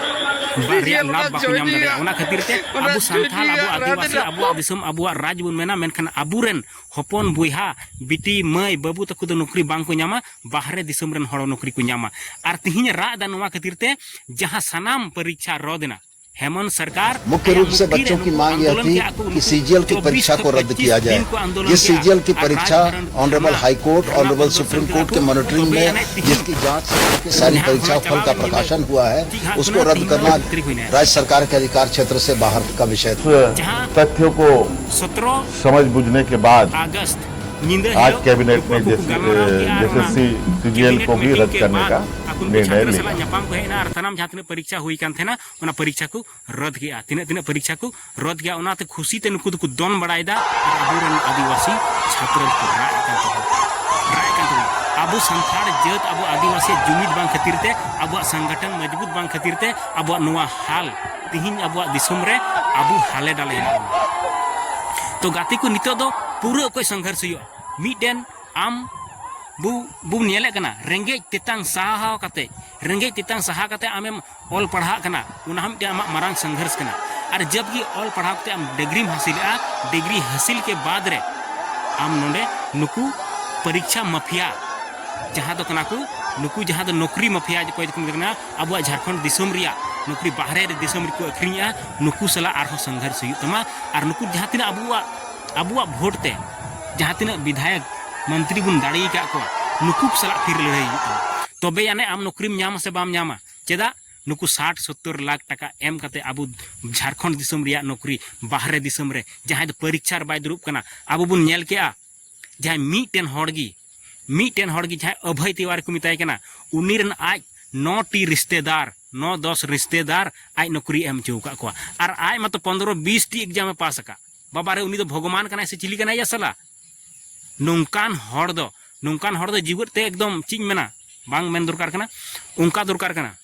ᱵᱟ-, ᱨᱮᱭᱟᱜ ᱞᱟᱵᱷ ᱵᱟᱠᱚ ᱧᱟᱢ ᱫᱟᱲᱮᱭᱟᱜᱼᱟ᱾ ᱚᱱᱟ ᱠᱷᱟᱹᱛᱤᱨ ᱛᱮ ᱚᱱᱟ ᱟᱵᱚ ᱥᱟᱱᱛᱟᱲ, ᱡᱩᱡᱤᱭᱟᱹ ᱟᱵᱚ ᱨᱟᱡᱽ ᱟᱹᱫᱤᱵᱟᱹᱥᱤ, ᱨᱮᱱᱟᱜ ᱟᱵᱚᱣᱟᱜ ᱫᱤᱥᱚᱢ, ᱟᱵᱚᱣᱟᱜ ᱨᱟᱡᱽ ᱵᱚᱱ ᱢᱮᱱᱟ, ᱢᱮᱱᱠᱷᱟᱱ ᱟᱵᱚᱨᱮᱱ ᱦᱚᱯᱚᱱ ᱵᱚᱭᱦᱟ, ᱵᱤᱴᱤ, ᱢᱟᱹᱭ, ᱵᱟᱹᱵᱩ ᱛᱟᱠᱚ ᱫᱚ ᱱᱚᱠᱨᱤ ᱵᱟᱝ ᱠᱚ ᱧᱟᱢᱟ, ᱵᱟᱦᱨᱮ ᱫᱤᱥᱚᱢ ᱨᱮᱱ ᱦᱚᱲ ᱱᱚᱠᱨᱤ ᱠᱚ ᱧᱟᱢᱟ᱾ ᱟᱨ ᱛᱤᱦᱤᱧ ᱮ ᱨᱟᱜ ᱮᱫᱟ ᱱᱚᱣᱟ ᱠᱷᱟᱹᱛᱤᱨ ᱛᱮ, ᱡᱟᱦᱟᱸ ᱥᱟᱱᱟᱢ ᱯᱚᱨᱤᱠᱷᱟ ᱨᱚᱫ ᱮᱱᱟ, ᱦᱮᱢᱚᱱᱛ ᱥᱚᱨᱠᱟᱨ ᱢᱩᱠᱷᱭᱚ ᱟᱭᱟᱜ ᱨᱩᱯ ᱥᱮ ᱱᱚᱠᱨᱤ ᱨᱮ ᱵᱚᱪᱪᱚᱱ ᱠᱤ ᱱᱩᱠᱩ ᱢᱟᱝ ᱭᱮᱦ ᱟᱱᱫᱳᱞᱚᱱ ᱛᱷᱤ ᱠᱮᱜᱼᱟ, ᱟᱠᱚ ᱠᱤ ᱩᱱᱠᱩ ᱥᱤ ᱡᱤ ᱮᱞ ᱠᱤ ᱪᱚᱵᱵᱤᱥ ᱯᱚᱨᱤᱠᱷᱟ ᱠᱷᱚᱱ ᱠᱚ ᱨᱚᱫᱫ ᱯᱚᱸᱪᱤᱥ ᱠᱤᱭᱟ ᱡᱟᱭᱮ᱾ ᱫᱤᱱ ᱠᱚ ᱟᱱᱫᱳᱞᱚᱱ ᱭᱮ ᱠᱮᱜᱼᱟ᱾ ᱥᱤ ᱡᱤ ᱮᱞ ᱠᱤ ᱟᱨ ᱯᱚᱨᱤᱠᱷᱟ ᱨᱟᱡᱽᱵᱷᱚᱵᱚᱱ ᱚᱱᱚᱨᱮᱵᱚᱞ ᱫᱷᱟᱨᱱᱟ ᱦᱟᱭ ᱠᱳᱨᱴ, ᱫᱷᱟᱨᱱᱟ ᱚᱱᱚᱨᱮᱵᱚᱞ ᱫᱚ ᱥᱩᱯᱨᱤᱢ ᱠᱳᱨᱴ ᱠᱮ ᱢᱚᱱᱤᱴᱚᱨᱤᱝ ᱛᱚᱵᱮ ᱢᱮ, ᱟᱹᱱᱤᱡ ᱛᱤᱦᱤᱧ ᱡᱤᱥᱠᱤ ᱡᱟᱸᱪ ᱥᱟᱨᱤ ᱠᱤ ᱥᱟᱨᱤ ᱱᱟᱦᱟᱜ ᱯᱚᱨᱤᱠᱷᱟ ᱦᱚᱸ ᱯᱷᱚᱞ ᱪᱟᱞᱟᱣ ᱠᱟ ᱞᱮᱱᱟ᱾ ᱯᱨᱚᱠᱟᱥᱚᱱ ᱦᱩᱣᱟ ᱦᱟᱭ, ᱪᱮᱫ ᱦᱟᱸᱜ ᱩᱥᱠᱚ ᱠᱟᱱᱟ, ᱨᱚᱫᱫ ᱛᱤᱦᱤᱧ ᱠᱟᱨᱱᱟ ᱱᱚᱣᱟ ᱵᱷᱤᱛᱨᱤ ᱦᱩᱭᱱᱟ᱾ ᱨᱟᱡᱽ ᱥᱚᱨᱠᱟᱨ ᱠᱮ ᱚᱫᱷᱤᱠᱟᱨ ᱠᱷᱮᱛᱨᱚ ᱥᱮ ᱵᱟᱦᱟᱨ ᱠᱟ ᱵᱤᱥᱚᱭ ᱛᱷᱟ᱾ ᱡᱟᱦᱟᱸ ᱛᱚᱛᱛᱷᱭᱚ ᱠᱚ ᱥᱚᱛᱨᱚ ᱥᱚᱢᱟᱡᱽ ᱵᱩᱡᱷᱱᱮ ᱠᱮ ᱵᱟᱫ ᱟᱜᱚᱥᱴ ᱧᱤᱫᱟᱹ ᱟᱡ ᱦᱤᱞᱳᱜ ᱠᱮᱵᱤᱱᱮᱴ ᱱᱩᱠᱩ ᱱᱮ ᱠᱚᱠᱚ ᱡᱮᱥᱮ, ᱜᱟᱞᱢᱟᱨᱟᱣ ᱠᱮᱜᱼᱟ, ᱡᱮᱥᱮ ᱚᱱᱟ ᱥᱤ-, ᱥᱤ ᱡᱤ ᱮᱞ ᱠᱮᱵᱤᱱᱮᱴ ᱠᱚ ᱵᱷᱤ ᱢᱤᱴᱤᱝ ᱨᱟᱫ ᱠᱮ ᱠᱟᱨᱱᱮ ᱵᱟᱫ ᱠᱟ ᱟᱠᱚ ᱱᱩᱠᱩ ᱱᱤᱨᱱᱚᱭ ᱪᱷᱟᱛᱨᱚ ᱞᱮ ᱥᱟᱞᱟᱜ ᱞᱤᱭᱟ᱾ ᱧᱟᱯᱟᱢ ᱠᱚ ᱦᱮᱡ ᱮᱱᱟ ᱟᱨ ᱥᱟᱱᱟᱢ ᱡᱟᱦᱟᱸ ᱛᱤᱱᱟᱹᱜ ᱯᱚᱨᱤᱠᱷᱟ ᱦᱩᱭ ᱠᱟᱱ ᱛᱟᱦᱮᱱᱟ, ᱚᱱᱟ ᱯᱚᱨᱤᱠᱷᱟ ᱠᱚ ᱨᱚᱫ ᱠᱮᱜᱼᱟ᱾ ᱛᱤᱱᱟᱹᱜ ᱛᱤᱱᱟᱹᱜ ᱯᱚᱨᱤᱠᱷᱟ ᱠᱚ ᱨᱚᱫ ᱜᱮᱭᱟ, ᱚᱱᱟᱛᱮ ᱠᱷᱩᱥᱤ ᱛᱮ ᱱᱩᱠᱩ ᱫᱚᱠᱚ ᱫᱚᱱ ᱵᱟᱲᱟᱭᱮᱫᱟ ᱟᱨ ᱟᱵᱚᱨᱮᱱ ᱟᱹᱫᱤᱵᱟᱹᱥᱤ ᱪᱷᱟᱛᱨᱚ ᱠᱚ ᱨᱟᱜ ᱮᱫ ᱠᱟᱱ ᱛᱟᱵᱚᱱᱟ, ᱨᱟᱜ ᱮᱫ ᱠᱟᱱ ᱛᱟᱵᱚᱱᱟ᱾ ᱟᱵᱚ ᱥᱟᱱᱛᱟᱲ ᱡᱟᱹᱛ, ᱟᱵᱚ ᱟᱹᱫᱤᱵᱟᱹᱥᱤ ᱡᱩᱢᱤᱫ ᱵᱟᱝ ᱠᱷᱟᱹᱛᱤᱨ ᱛᱮ, ᱟᱵᱚᱣᱟᱜ ᱥᱚᱝᱜᱚᱴᱷᱚᱱ ᱢᱚᱡᱽᱵᱩᱛ ᱵᱟᱝ ᱠᱷᱟᱹᱛᱤᱨ ᱛᱮ ᱟᱵᱚᱣᱟᱜ ᱱᱚᱣᱟ ᱦᱟᱞ, ᱛᱤᱦᱤᱧ ᱟᱵᱚᱣᱟᱜ ᱫᱤᱥᱚᱢ ᱨᱮ ᱟᱵᱚ ᱦᱟᱞᱮ ᱰᱟᱞᱮ ᱦᱮᱱᱟᱜ ᱵᱚᱱᱟ᱾ ᱛᱚ ᱜᱟᱛᱮ ᱠᱚ, ᱱᱤᱛᱚᱜ ᱫᱚ ᱯᱩᱨᱟᱹ ᱚᱠᱚᱭ ᱥᱚᱝᱜᱷᱚᱨᱥ ᱦᱩᱭᱩᱜᱼᱟ? ᱢᱤᱫᱴᱮᱱ ᱟᱢ ᱵᱚ ᱵᱚ ᱧᱮᱞᱮᱫ ᱠᱟᱱᱟ, ᱨᱮᱸᱜᱮᱡ ᱛᱮᱛᱟᱝ ᱥᱟᱦᱟᱣ ᱠᱟᱛᱮ, ᱨᱮᱸᱜᱮᱡ ᱛᱮᱛᱟᱝ ᱥᱟᱦᱟ ᱠᱟᱛᱮ ᱟᱢᱮᱢ ᱚᱞ ᱯᱟᱲᱦᱟᱜ ᱠᱟᱱᱟ, ᱚᱱᱟ ᱦᱚᱸ ᱢᱤᱫᱴᱮᱱ ᱟᱢᱟᱜ ᱢᱟᱨᱟᱝ ᱥᱚᱝᱜᱷᱚᱨᱥ ᱠᱟᱱᱟ᱾ ᱟᱨ ᱡᱚᱵ ᱜᱮ ᱚᱞ ᱯᱟᱲᱦᱟᱣ ᱠᱟᱛᱮ ᱟᱢ ᱰᱤᱜᱽᱨᱤᱢ ᱦᱟᱹᱥᱤᱞᱮᱜᱼᱟ, ᱰᱤᱜᱽᱨᱤ ᱦᱟᱹᱥᱤᱞ ᱠᱮ ᱵᱟᱫ ᱨᱮ ᱟᱢ ᱱᱚᱰᱮ ᱱᱩᱠᱩ ᱯᱚᱨᱤᱠᱷᱟ ᱢᱟᱯᱷᱤᱭᱟ, ᱡᱟᱦᱟᱸ ᱫᱚ ᱠᱟᱱᱟ ᱠᱚ, ᱱᱩᱠᱩ ᱡᱟᱦᱟᱸ ᱫᱚ ᱱᱚᱠᱨᱤ ᱢᱟᱯᱷᱤᱭᱟ ᱚᱠᱚᱭ ᱫᱚᱠᱚ ᱢᱮᱛᱟ ᱠᱟᱱᱟ, ᱟᱵᱚᱣᱟᱜ ᱡᱷᱟᱲᱠᱷᱚᱸᱰ ᱫᱤᱥᱚᱢ ᱨᱮᱭᱟᱜ ᱱᱚᱠᱨᱤ ᱵᱟᱦᱨᱮ ᱨᱮ ᱫᱤᱥᱚᱢ ᱨᱮᱠᱚ ᱟᱹᱠᱷᱨᱤᱧᱮᱜᱼᱟ, ᱱᱩᱠᱩ ᱥᱟᱞᱟᱜ ᱟᱨᱦᱚᱸ ᱥᱚᱝᱜᱷᱚᱨᱥ ᱦᱩᱭᱩᱜ ᱛᱟᱢᱟ᱾ ᱟᱨ ᱱᱩᱠᱩ ᱡᱟᱦᱟᱸ ᱛᱤᱱᱟᱹᱜ ᱟᱵᱚᱣᱟᱜ, ᱟᱵᱚᱣᱟᱜ ᱵᱷᱳᱴ ᱛᱮ ᱡᱟᱦᱟᱸ ᱛᱤᱱᱟᱹᱜ ᱵᱤᱫᱷᱟᱭᱚᱠ, ᱢᱚᱱᱛᱨᱤ ᱵᱚᱱ ᱫᱟᱲᱮ ᱟᱠᱟᱫ ᱠᱚᱣᱟ, ᱱᱩᱠᱩ ᱠᱚ ᱥᱟᱞᱟᱜ ᱯᱷᱤᱨ ᱞᱟᱹᱲᱦᱟᱹᱭ ᱦᱩᱭᱩᱜ ᱛᱟᱢᱟ᱾ ᱛᱚᱵᱮ ᱟᱹᱱᱤᱡ ᱟᱢ ᱱᱚᱠᱨᱤᱢ ᱧᱟᱢᱟ ᱥᱮ ᱵᱟᱢ ᱧᱟᱢᱟ? ᱪᱮᱫᱟᱜ? ᱱᱩᱠᱩ ᱥᱟᱴ ᱥᱚᱛᱛᱚᱨ ᱞᱟᱠᱷ ᱴᱟᱠᱟ ᱮᱢ ᱠᱟᱛᱮ ᱟᱵᱚ ᱡᱷᱟᱲᱠᱷᱚᱸᱰ ᱫᱤᱥᱚᱢ ᱨᱮᱭᱟᱜ ᱱᱚᱠᱨᱤ ᱵᱟᱦᱨᱮ ᱫᱤᱥᱚᱢ ᱨᱮ ᱡᱟᱦᱟᱸᱭ ᱫᱚ ᱯᱚᱨᱤᱠᱷᱟ ᱨᱮ ᱵᱟᱭ ᱫᱩᱲᱩᱵ ᱠᱟᱱᱟ, ᱟᱵᱚ ᱵᱚᱱ ᱧᱮᱞ ᱠᱮᱜᱼᱟ, ᱡᱟᱦᱟᱸᱭ ᱢᱤᱫᱴᱮᱱ ᱦᱚᱲ ᱜᱮ, ᱢᱤᱫᱴᱮᱱ ᱦᱚᱲ ᱜᱮ ᱡᱟᱦᱟᱸᱭ ᱚᱵᱷᱚᱭ ᱛᱤᱣᱟᱨᱤ ᱠᱚ ᱢᱮᱛᱟᱭ ᱠᱟᱱᱟ, ᱩᱱᱤ ᱨᱮᱱ ᱟᱡ ᱱᱚ ᱴᱤ ᱨᱤᱥᱛᱮᱫᱟᱨ, ᱱᱚ ᱫᱚᱥ ᱨᱤᱥᱛᱮᱫᱟᱨ ᱟᱡ ᱱᱚᱠᱨᱤ ᱮᱢ ᱦᱚᱪᱚ ᱟᱠᱟᱫ ᱠᱚᱣᱟ᱾ ᱟᱨ ᱟᱡ ᱢᱟᱛᱚ ᱯᱚᱱᱫᱽᱨᱚ ᱵᱤᱥ ᱴᱤ ᱮᱠᱡᱟᱢ ᱮ ᱯᱟᱥ ᱟᱠᱟᱫ᱾ ᱵᱟᱵᱟ ᱨᱮ, ᱩᱱᱤ ᱫᱚ ᱵᱷᱚᱜᱚᱵᱟᱱ ᱠᱟᱱᱟᱭ ᱥᱮ ᱪᱤᱞᱤ ᱠᱟᱱᱟᱭ ᱭᱟ ᱥᱟᱞᱟ? ᱱᱚᱝᱠᱟᱱ ᱦᱚᱲ ᱫᱚ, ᱱᱚᱝᱠᱟᱱ ᱦᱚᱲ ᱫᱚ ᱡᱤᱣᱮᱫ ᱛᱮ ᱮᱠᱫᱚᱢ ᱪᱮᱫ ᱤᱧ ᱢᱮᱱᱟ, ᱵᱟᱝ ᱢᱮᱱ ᱫᱚᱨᱠᱟᱨ ᱠᱟᱱᱟ, ᱚᱱᱠᱟ ᱫᱚᱨᱠᱟᱨ ᱠᱟᱱᱟ᱾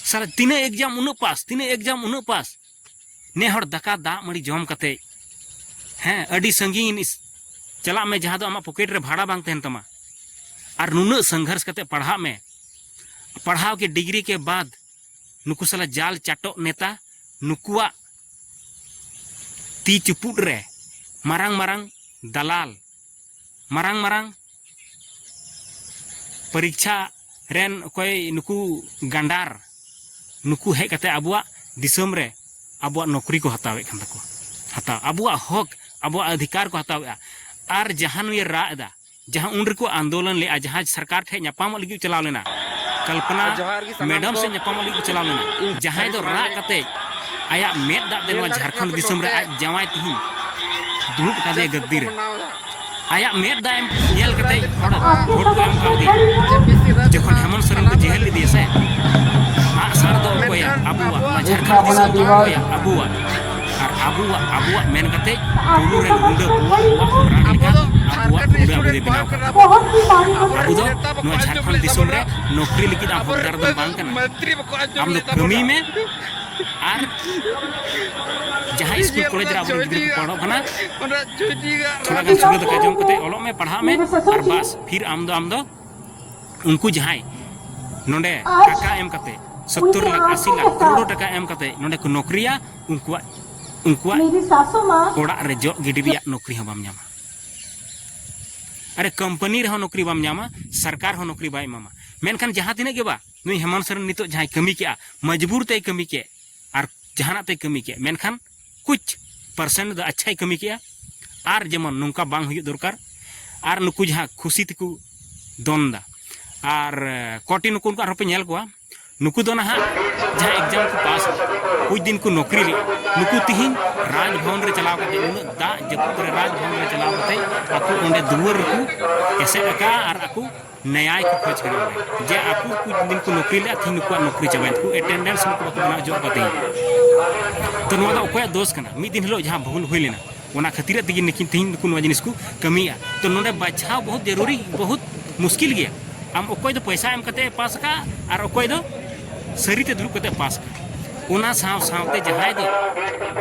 ᱥᱟᱞᱟ ᱛᱤᱱᱟᱹᱜ ᱮᱠᱡᱟᱢ ᱩᱱᱟᱹᱜ ᱯᱟᱥ, ᱛᱤᱱᱟᱹᱜ ᱮᱠᱡᱟᱢ ᱩᱱᱟᱹᱜ ᱯᱟᱥ, ᱱᱮ ᱦᱚᱲ ᱫᱟᱠᱟ ᱫᱟᱜ ᱢᱟᱹᱲᱤ ᱡᱚᱢ ᱠᱟᱛᱮ, ᱦᱮᱸ, ᱟᱹᱰᱤ ᱥᱟᱺᱜᱤᱧ ᱤᱥ-, ᱪᱟᱞᱟᱜ ᱢᱮ, ᱡᱟᱦᱟᱸ ᱫᱚ ᱟᱢᱟᱜ ᱯᱚᱠᱮᱴ ᱨᱮ ᱵᱷᱟᱲᱟ ᱵᱟᱝ ᱛᱟᱦᱮᱱ ᱛᱟᱢᱟ, ᱟᱨ ᱱᱩᱱᱟᱹᱜ ᱥᱚᱝᱜᱷᱚᱨᱥ ᱠᱟᱛᱮ ᱯᱟᱲᱦᱟᱜ ᱢᱮ, ᱯᱟᱲᱦᱟᱣ ᱠᱮ ᱰᱤᱜᱽᱨᱤ ᱠᱮ ᱵᱟᱫ ᱱᱩᱠᱩ ᱥᱟᱞᱟᱜ ᱡᱟᱞ ᱪᱟᱴᱚᱜ ᱱᱮᱛᱟ, ᱱᱩᱠᱩᱣᱟᱜ ᱛᱤ ᱪᱩᱯᱩᱫ ᱨᱮ ᱢᱟᱨᱟᱝ ᱢᱟᱨᱟᱝ ᱫᱟᱞᱟᱞ, ᱢᱟᱨᱟᱝ ᱢᱟᱨᱟᱝ ᱯᱚᱨᱤᱠᱷᱟ ᱨᱮᱱ ᱚᱠᱚᱭ ᱱᱩᱠᱩ ᱜᱟᱸᱰᱟᱨ, ᱱᱩᱠᱩ ᱦᱮᱡ ᱠᱟᱛᱮ ᱟᱵᱚᱣᱟᱜ ᱫᱤᱥᱚᱢ ᱨᱮ ᱟᱵᱚᱣᱟᱜ ᱱᱚᱠᱨᱤ ᱠᱚ ᱦᱟᱛᱟᱣᱮᱫ ᱠᱟᱱ ᱛᱟᱠᱚᱣᱟ, ᱦᱟᱛᱟᱣ, ᱟᱵᱚᱣᱟᱜ ᱦᱚᱠ, ᱟᱵᱚᱣᱟᱜ ᱚᱫᱷᱤᱠᱟᱨ ᱠᱚ ᱦᱟᱛᱟᱣᱮᱫᱼᱟ᱾ ᱟᱨ ᱡᱟᱦᱟᱸ ᱱᱩᱭᱮ ᱨᱟᱜ ᱮᱫᱟ, ᱡᱟᱦᱟᱸ ᱩᱱ ᱨᱮᱠᱚ ᱟᱱᱫᱳᱞᱚᱱ ᱞᱮᱫᱼᱟ, ᱡᱟᱦᱟᱸ ᱥᱚᱨᱠᱟᱨ ᱴᱷᱮᱱ ᱧᱟᱯᱟᱢᱚᱜ ᱞᱟᱹᱜᱤᱫ ᱪᱟᱞᱟᱣ ᱞᱮᱱᱟ, ᱠᱚᱞᱯᱚᱱᱟ ᱡᱚᱦᱟᱨ ᱜᱮ ᱥᱟᱱᱟᱢ ᱢᱮᱰᱟᱢ ᱠᱚ᱾ ᱥᱮ ᱧᱟᱯᱟᱢᱚᱜ ᱞᱟᱹᱜᱤᱫ ᱠᱚ ᱪᱟᱞᱟᱣ ᱞᱮᱱᱟ, ᱤᱧ ᱡᱟᱦᱟᱸᱭ ᱫᱚ ᱨᱟᱜ ᱠᱟᱛᱮ ᱟᱭᱟᱜ ᱢᱮᱫ ᱫᱟᱜ ᱛᱮ ᱱᱚᱣᱟ ᱡᱷᱟᱲᱠᱷᱚᱸᱰ ᱫᱤᱥᱚᱢ ᱨᱮ ᱟᱡ ᱡᱟᱶᱟᱭ ᱛᱤᱦᱤᱧ ᱫᱩᱲᱩᱵ ᱠᱟᱫᱮᱭᱟ ᱜᱟᱹᱫᱽᱫᱤ ᱨᱮ᱾ ᱟᱭᱟᱜ ᱢᱮᱫ ᱫᱟᱜ ᱮᱢ ᱧᱮᱞ ᱠᱟᱛᱮ ᱦᱚᱲ ᱵᱷᱳᱴ ᱠᱚ ᱮᱢ ᱠᱟᱣᱫᱮᱭᱟ᱾ ᱡᱚᱠᱷᱚᱱ ᱦᱮᱢᱚᱱᱛ ᱥᱚᱨᱮᱱ ᱠᱚ ᱡᱮᱦᱮᱞ ᱞᱮᱫᱮᱭᱟ ᱥᱮ, ᱟᱜ ᱥᱟᱨ ᱫᱚ ᱚᱠᱚᱭᱟᱜ? ᱟᱵᱚᱣᱟᱜ᱾ ᱱᱚᱣᱟ ᱡᱷᱟᱲᱠᱷᱚᱸᱰ ᱫᱤᱥᱚᱢ ᱫᱚ ᱚᱠᱚᱭᱟᱜ? ᱟᱵᱚᱣᱟᱜ᱾ ᱟᱨ ᱟᱵᱚᱣᱟᱜ, ᱟᱵᱚᱣᱟᱜ ᱢᱮᱱ ᱠᱟᱛᱮ ᱯᱩᱨᱩ ᱨᱮᱱ ᱜᱩᱸᱰᱟᱹ ᱠᱚᱣᱟᱜ ᱨᱟᱜ ᱞᱮᱠᱟ ᱟᱵᱚᱣᱟᱜ ᱜᱩᱸᱰᱟᱹ ᱟᱵᱚ ᱫᱚ ᱵᱮᱱᱟᱣ ᱠᱟᱫᱟ᱾ ᱟᱵᱚ ᱫᱚ ᱱᱚᱣᱟ ᱡᱷᱟᱲᱠᱷᱚᱸᱰ ᱫᱤᱥᱚᱢ ᱨᱮ ᱱᱚᱠᱨᱤ ᱞᱟᱹᱜᱤᱫ ᱟᱢ ᱦᱚᱠᱫᱟᱨ ᱫᱚᱢ ᱵᱟᱝ ᱠᱟᱱᱟ᱾ ᱟᱢ ᱫᱚ ᱠᱟᱹᱢᱤ ᱢᱮ, ᱟᱨ ᱡᱟᱦᱟᱸ ᱥᱠᱩᱞ ᱠᱚᱞᱮᱡᱽ ᱨᱮ ᱟᱵᱚᱨᱮᱱ ᱜᱤᱫᱽᱨᱟᱹ ᱠᱚ ᱯᱟᱲᱦᱟᱜ ᱠᱟᱱᱟ, ᱛᱷᱚᱲᱟ ᱜᱟᱱ ᱥᱩᱨᱟᱹ ᱫᱟᱠᱟ ᱡᱚᱢ ᱠᱟᱛᱮ ᱚᱞᱚᱜ ᱢᱮ, ᱯᱟᱲᱦᱟᱜ ᱢᱮ, ᱟᱨ ᱵᱟᱥ, ᱯᱷᱤᱨ ᱟᱢ ᱫᱚ, ᱟᱢ ᱫᱚ ᱩᱱᱠᱩ ᱡᱟᱦᱟᱸᱭ ᱱᱚᱰᱮ ᱴᱟᱠᱟ ᱮᱢ ᱠᱟᱛᱮ, ᱥᱚᱛᱛᱚᱨ ᱞᱟᱠᱷ, ᱟᱥᱤ ᱞᱟᱠᱷ, ᱠᱨᱳᱲ ᱴᱟᱠᱟ ᱮᱢ ᱠᱟᱛᱮ ᱱᱚᱰᱮ ᱠᱚ ᱱᱚᱠᱨᱤᱭᱟ, ᱩᱱᱠᱩᱣᱟᱜ, ᱩᱱᱠᱩᱣᱟᱜ ᱚᱲᱟᱜ ᱨᱮ ᱡᱚᱜ ᱜᱤᱰᱤ ᱨᱮᱭᱟᱜ ᱱᱚᱠᱨᱤ ᱦᱚᱸ ᱵᱟᱢ ᱧᱟᱢᱟ᱾ ᱟᱨᱮ, ᱠᱳᱢᱯᱟᱱᱤ ᱨᱮᱦᱚᱸ ᱱᱚᱠᱨᱤ ᱵᱟᱢ ᱧᱟᱢᱟ, ᱥᱚᱨᱠᱟᱨ ᱦᱚᱸ ᱱᱚᱠᱨᱤ ᱵᱟᱭ ᱮᱢᱟᱢᱟ᱾ ᱢᱮᱱᱠᱷᱟᱱ ᱡᱟᱦᱟᱸ ᱛᱤᱱᱟᱹᱜ ᱜᱮ ᱵᱟ, ᱱᱩᱭ ᱦᱮᱢᱚᱱᱛ ᱥᱚᱨᱮᱱ ᱱᱤᱛᱚᱜ ᱡᱟᱦᱟᱸᱭ ᱠᱟᱹᱢᱤ ᱠᱮᱜᱼᱟ, ᱢᱚᱡᱽᱵᱩᱨ ᱛᱮᱭ ᱠᱟᱹᱢᱤ ᱠᱮᱫ, ᱟᱨ ᱡᱟᱦᱟᱱᱟᱜ ᱛᱮᱭ ᱠᱟᱹᱢᱤ ᱠᱮᱫ, ᱢᱮᱱᱠᱷᱟᱱ ᱠᱩᱪ ᱯᱟᱨᱥᱮᱱᱴ ᱫᱚ ᱟᱪᱪᱷᱟᱭ ᱠᱟᱹᱢᱤ ᱠᱮᱫᱼᱟ᱾ ᱟᱨ ᱡᱮᱢᱚᱱ ᱱᱚᱝᱠᱟ ᱵᱟᱝ ᱦᱩᱭᱩᱜ ᱫᱚᱨᱠᱟᱨ᱾ ᱟᱨ ᱱᱩᱠᱩ ᱡᱟᱦᱟᱸ ᱠᱷᱩᱥᱤ ᱛᱮᱠᱚ ᱫᱚᱱ ᱫᱟ, ᱟᱨ ᱠᱚᱴᱤ ᱱᱩᱠᱩ, ᱩᱱᱠᱩ ᱟᱨᱦᱚᱸ ᱯᱮ ᱧᱮᱞ ᱠᱚᱣᱟ, ᱱᱩᱠᱩ ᱫᱚ ᱱᱟᱦᱟᱜ ᱡᱟᱦᱟᱸ ᱮᱠᱡᱟᱢ ᱠᱚ ᱯᱟᱥ, ᱠᱩᱪ ᱫᱤᱱ ᱠᱚ ᱱᱚᱠᱨᱤ ᱞᱮᱫ, ᱱᱩᱠᱩ ᱛᱤᱦᱤᱧ ᱨᱟᱡᱽ ᱵᱷᱚᱵᱚᱱ ᱨᱮ ᱪᱟᱞᱟᱣ ᱠᱟᱛᱮ, ᱩᱱᱟᱹᱜ ᱫᱟᱜ ᱡᱟᱹᱯᱩᱫ ᱨᱮ ᱨᱟᱡᱽ ᱵᱷᱚᱵᱚᱱ ᱨᱮ ᱪᱟᱞᱟᱣ ᱠᱟᱛᱮ ᱟᱠᱚ ᱚᱸᱰᱮ ᱫᱩᱣᱟᱹᱨ ᱨᱮᱠᱚ ᱮᱥᱮᱫ ᱟᱠᱟᱫᱼᱟ ᱟᱨ ᱟᱠᱚ ᱱᱮᱭᱟᱭ ᱠᱚ ᱠᱷᱚᱡᱽ ᱠᱟᱱᱟ ᱚᱸᱰᱮ, ᱡᱮ ᱟᱠᱚ ᱠᱩᱪ ᱫᱤᱱ ᱠᱚ ᱱᱚᱠᱨᱤ ᱞᱮᱫᱼᱟ, ᱛᱤᱦᱤᱧ ᱱᱩᱠᱩᱣᱟᱜ ᱱᱚᱠᱨᱤ ᱪᱟᱵᱟᱭᱮᱱ ᱛᱟᱠᱚ, ᱮᱴᱮᱱᱰᱮᱱᱥ ᱱᱩᱠᱩ ᱵᱟᱠᱚ ᱵᱮᱱᱟᱣ ᱦᱚᱪᱚᱣᱟᱜ ᱠᱚᱣᱟ ᱛᱤᱦᱤᱧ᱾ ᱛᱚ ᱱᱚᱣᱟ ᱫᱚ ᱚᱠᱚᱭᱟᱜ ᱫᱳᱥ ᱠᱟᱱᱟ? ᱢᱤᱫ ᱫᱤᱱ ᱦᱤᱞᱳᱜ ᱡᱟᱦᱟᱸ ᱵᱷᱩᱞ ᱦᱩᱭ ᱞᱮᱱᱟ, ᱚᱱᱟ ᱠᱷᱟᱹᱛᱤᱨ ᱛᱮᱜᱮ ᱱᱩᱠᱤᱱ ᱛᱤᱦᱤᱧ ᱱᱩᱠᱩ ᱱᱚᱣᱟ ᱡᱤᱱᱤᱥ ᱠᱚ ᱠᱟᱹᱢᱤᱭᱮᱫᱼᱟ᱾ ᱛᱚ ᱱᱚᱰᱮ ᱵᱟᱪᱷᱟᱣ ᱵᱚᱦᱩᱛ ᱡᱟᱹᱨᱩᱨᱤ, ᱵᱚᱦᱩᱛ ᱢᱩᱥᱠᱤᱞ ᱜᱮᱭᱟ᱾ ᱟᱢ ᱚᱠᱚᱭ ᱫᱚ ᱯᱚᱭᱥᱟ ᱮᱢ ᱠᱟᱛᱮ ᱮ ᱯᱟᱥ ᱟᱠᱟᱫᱼᱟ ᱟᱨ ᱚᱠᱚᱭ ᱫᱚ ᱥᱟᱹᱨᱤᱛᱮ ᱫᱩᱲᱩᱵ ᱠᱟᱛᱮ ᱮ ᱯᱟᱥ ᱟᱠᱟᱫᱼᱟ᱾ ᱚᱱᱟ ᱥᱟᱶ ᱥᱟᱶᱛᱮ ᱡᱟᱦᱟᱸᱭ ᱫᱚ